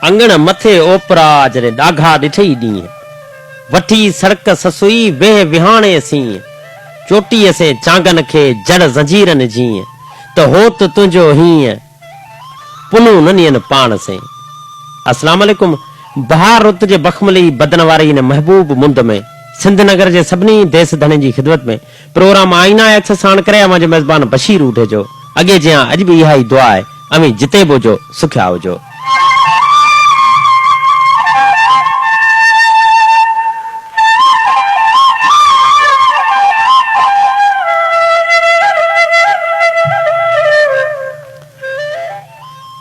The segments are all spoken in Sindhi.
اڱڻ مٿي اوپرا جڏهن ڏاگها ڏٺئي ڏينهن، وٺي سڙڪ سسئي ويهه وهاڻي سين، چوٽيء سين چانگن کي جڙ زنجيرن جيئن، ته هوت تنهنجو هينئن پنهون نه نين پاڻ سين. اسلام عليڪم بهار رت جي بخملي بدن واري هن محبوب مند ۾ سنڌ نگر جي سڀني ديس ڌڻين جي خدمت ۾ پروگرام آئينه عڪس ساڻ ڪري اوهان جو ميزبان بشير اوڍيجو اڳي جيان اڄ به اها ئي دعا آهي اوهين جتي به هجو سکيا هجو.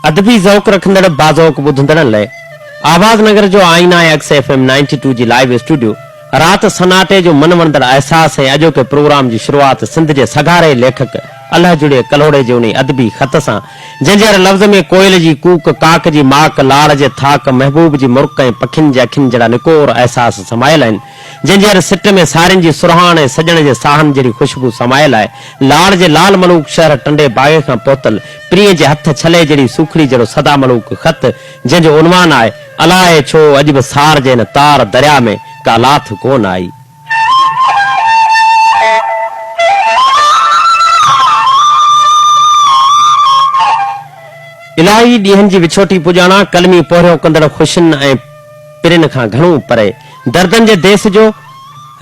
ادبي ذوق رکندڙ باذوق ٻڌندڙن لئه آواز نگر جو آئينه عڪس ايف ايم نائنٽي ٽو جي لائيو اسٽوڊيو رات سناٽي جو من وڻندڙ احساس ۽ اڄوڪي پروگرام جي شروعات سنڌ جي سگهاري ليکڪ الهه جڙيي ڪلهوڙي جي انهي ادبي خط سان جنهن جي هر لفظ ۾ ڪوئل جي ڪوڪ، ڪاڪ جي ماڪ، لاڙ جي ٿاڪ، محبوب جي مرڪ ۽ پکين جي اکين جهڙا نڪور احساس سمايل آهن. جنهن جي هر سٽ ۾ سارين جي سرهاڻ ۽ سڄڻ جي ساهن جهڙي خوشبو سمايل آهي. لاڙ جي لال ملوڪ شهر ٽنڊي باگي کان پهتل پرينء جي هٿ ڇلي جهڙي سوکڙي جهڙو سدا ملوڪ خط جنهن جو عنوان آهي، الائي ڇو اڄ به سار جي هن تار درياء ۾ ڪا لاٿ ڪونه آئي. الاهي ڏينهن جي وڇوٽي پڄاڻان قلمي پورهيو ڪندڙ خوشين ۽ پرين کان گهڻو پري دردن جي ديس جو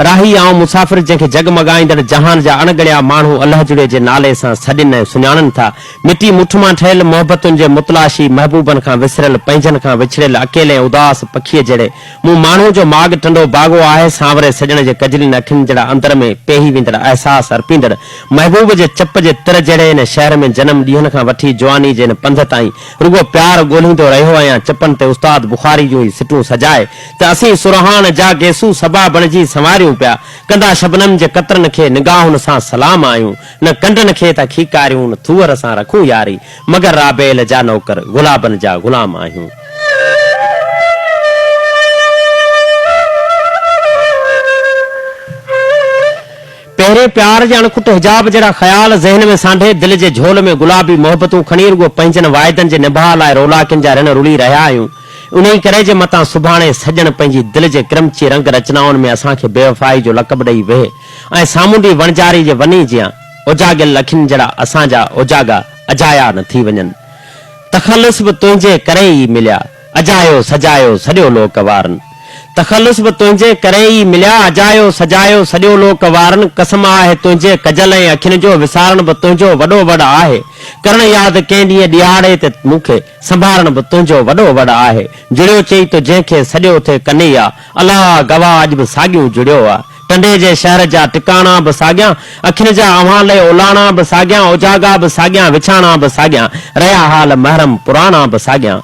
راهي آئون مسافر جنهن کي جڳمڳائيندڙ جهان جا اڻ ڳڻيا ماڻهو الهه جڙي جي نالي سان سڏين ۽ سڃاڻن ٿا. مٽي مٺ مان ٺهيل محبتن جي متلاشي محبوبن کان وسريل پنهنجن کان وڇڙيل اڪيلي ۽ اداس پکيء جهڙي مون ماڻهو جو ماڳ ٽنڊو باگو آهي سانوري سڄڻ جي ڪجلين اکين جهڙا اندر ۾ پيهي ويندڙ احساس ارپيندڙ محبوب جي چپ جي تر جهڙي هن شهر ۾ جنم ڏينهن کان وٺي جواني جي هن پنڌ تائين رڳو پيار ڳولهيندو رهيو آهيان چپن تي استاد بخاري جون هي سٽون سجائي ته اسين سرهاڻ جا گيسو صبا بڻجي سنواريون پيا ڪندا شبنم جي قطرن کي نگاهن سان سلام آهيون نه ڪنڊن کي ٿا کيڪاريون نه ٿوهر سان رکون ياري مگر رابيل جا نوڪر گلابن جا غلام آهيون. پهرين پيار جي اڻکٽ حجاب جهڙا خيال ذهن ۾ سانڍي، دل جي جهول ۾ گلابي محبتون کڻي رڳو پنهنجن واعدن جي نڀاء لاء رولاڪين جا رڻ رلي رهيا آهيون. انهي ڪري جي متان سڀاڻي سڄڻ پنهنجي دل جي ڪرمچي رنگ رچنائن ۾ اسان کي بيوفائي جو لقب ڏئي ويهي ۽ سامونڊي وڻجاري جي وني جيان اوجاڳيل اکين جهڙا اسان جا اوجاڳا اجايا نه ٿي وڃن. تخلص به تنهنجي ڪري ئي مليا. اجايو سجايو سڏيو لوڪ وارن. تخلص به تنهنجي ڪري ئي مليا اجايو سجايو سڏيو لوڪ وارن قسم آهي تنهنجي ڪجل ۽ اکين جو وسارڻ به تنهنجو وڏو وڙ آهي ڪرڻ ياد ڪنهن ڏينهن ڏيهاڙي تي مون کي سنڀارڻ به تنهنجو وڏو وڙ آهي جڙيو چئي تو جنهن کي سڏيو ٿي ڪنيا الله گواهه اڄ به ساڳيون جڙيو آ ٽنڊي جي شهر جا ٽڪاڻا به ساڳيان اکين جا اوهان لئه اولاڻا به ساڳيان اوجاڳا به ساڳيان وڇاڻا به ساڳيان رهيا حال محرم پراڻا به ساڳيان.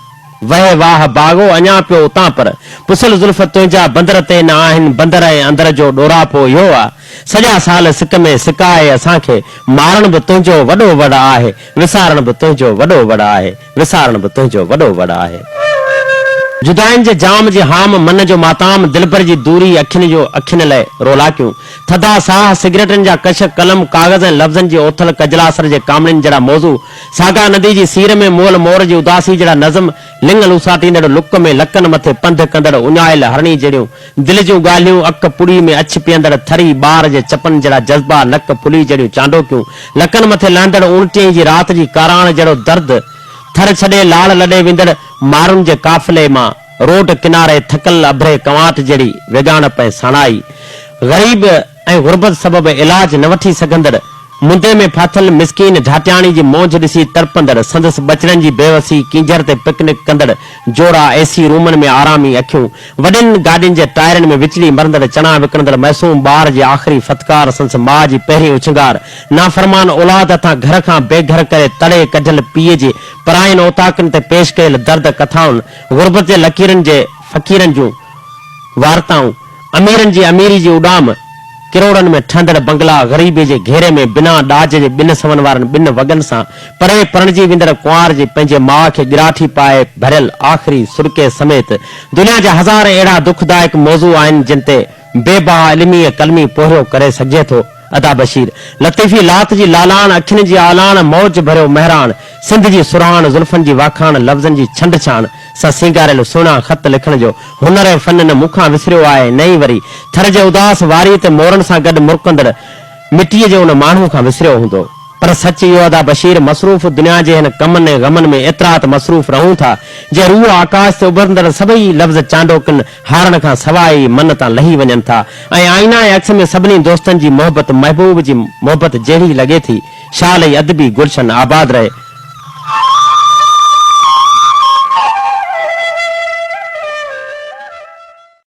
وهه واهه باغو اڃا پيو اتان پر پسل زلف تنهنجا بندر تي نه آهن بندر ۽ اندر جو ڏوراپو اهو آ سڄا سال سڪ ۾ سڪائي اسان کي مارڻ به تنهنجو وڏو وڙ آهي وسارڻ به تنهنجو وڏو وڙ آهي وسارڻ به تنهنجو وڏو وڙ آهي. جدائين جي جام جي هام من جو ماتام دلبر جي دوري اکين جو اکين لئه رولاڪيون ٿڌا ساهه سگريٽن جا ڪش قلم ڪاغذ ۽ لفظن جي اوٿل ڪجلاسر جي ڪامڻين جهڙا موضوع ساگا ندي جي سير ۾ مئل مور جي اداسي جهڙا نظم، لڱ لوساٽيندڙ لڪ ۾ لڪن مٿي پنڌ ڪندڙ اڃايل هرڻي جهڙيون دل جون ڳالهيون، اک پڙي ۾ اڇ پيئندڙ ٿري ٻار جي چپن جهڙا جذبا، نڪ ڦلي جهڙيون چانڊوڪيون، لڪن مٿي لهندڙ اوڻٽيهين جي رات جي ڪاراڻ جهڙو درد، ٿر ڇڏي لاڙ لڏي ويندڙ مارن جي قافلي مان روڊ ڪناري ٿڪل اڀري ڪنواٽ جهڙي ويڳاڻپ ۽ ساڻائي، غريب. ۽ غربت سبب علاج نه وٺي سگهندڙ، مندي ۾ ڦاٿل مسڪين ڍاٽياڻي جي مونجهه ڏسي تڙپندڙ، سندس ٻچڙن جي بيوسي، ڪينجهر تي پڪنڪ ڪندڙ جوڙا، اي سي رومن ۾ آرامي اکيون، وڏين گاڏين جي ٽائرن ۾ وچڙي مرندڙ چڻا وڪڻندڙ معصوم ٻار جي آخري ڦٿڪار، سندس ماء جي پهرين اڇنگار، نافرمان اولاد هٿان گهر کان بي گهر ڪري تڙي ڪڍيل پيء جي پراين اوطاقن تي پيش ڪيل درد ڪٿائن، غربت جي لڪيرن جي فقيرن جون وارتائون. اميرن جي اميري جي اڏام، ڪروڙن ۾ ٺهندڙ بنگلا، غريبي جي گهيري ۾ بنا ڏاج جي ٻن سون وارن ٻن وڳن سان پري پرڻجي ويندڙ ڪنوار جي پنهنجي ماء کي ڳراٺي پائي ڀريل آخري سڏڪي سميت دنيا جا هزارين اهڙا دکدائڪ موضوع آهن جن تي بي بها علمي ۽ قلمي پورهيو ڪري سگهجي ٿو. ادا بشير لطيفي لات جي لالاڻ، اکين جي آلاڻ، موج ڀريو مهراڻ. سنڌ جي سرهاڻ، زلفن جي واکاڻ، لفظن جي ڇنڊ ڇاڻ سان سينگاريل سهڻا خط لکڻ جو هنر ۽ فن نه مون کان وسريو آهي نه ئي وري ٿر جي اداس واريء تي مورن سان گڏ مرڪندڙ مٽيء جي ان ماڻهوء کان وسريو هوندو. پر سچ اهو ادا بشير مصروف دنيا جي هن ڪمن ۽ غمن ۾ ايترا ته مصروف رهون ٿا جي روح آڪاش تي اڀرندڙ سڀئي لفظ چانڊوڪين هارڻ کان سواء ئي من تان لهي وڃن ٿا ۽ آئينا ۽ عڪس ۾ سڀني دوستن جي محبت محبوب جي محبت جهڙي لڳي ٿي. شال هي ادبي گلشن آباد رهي.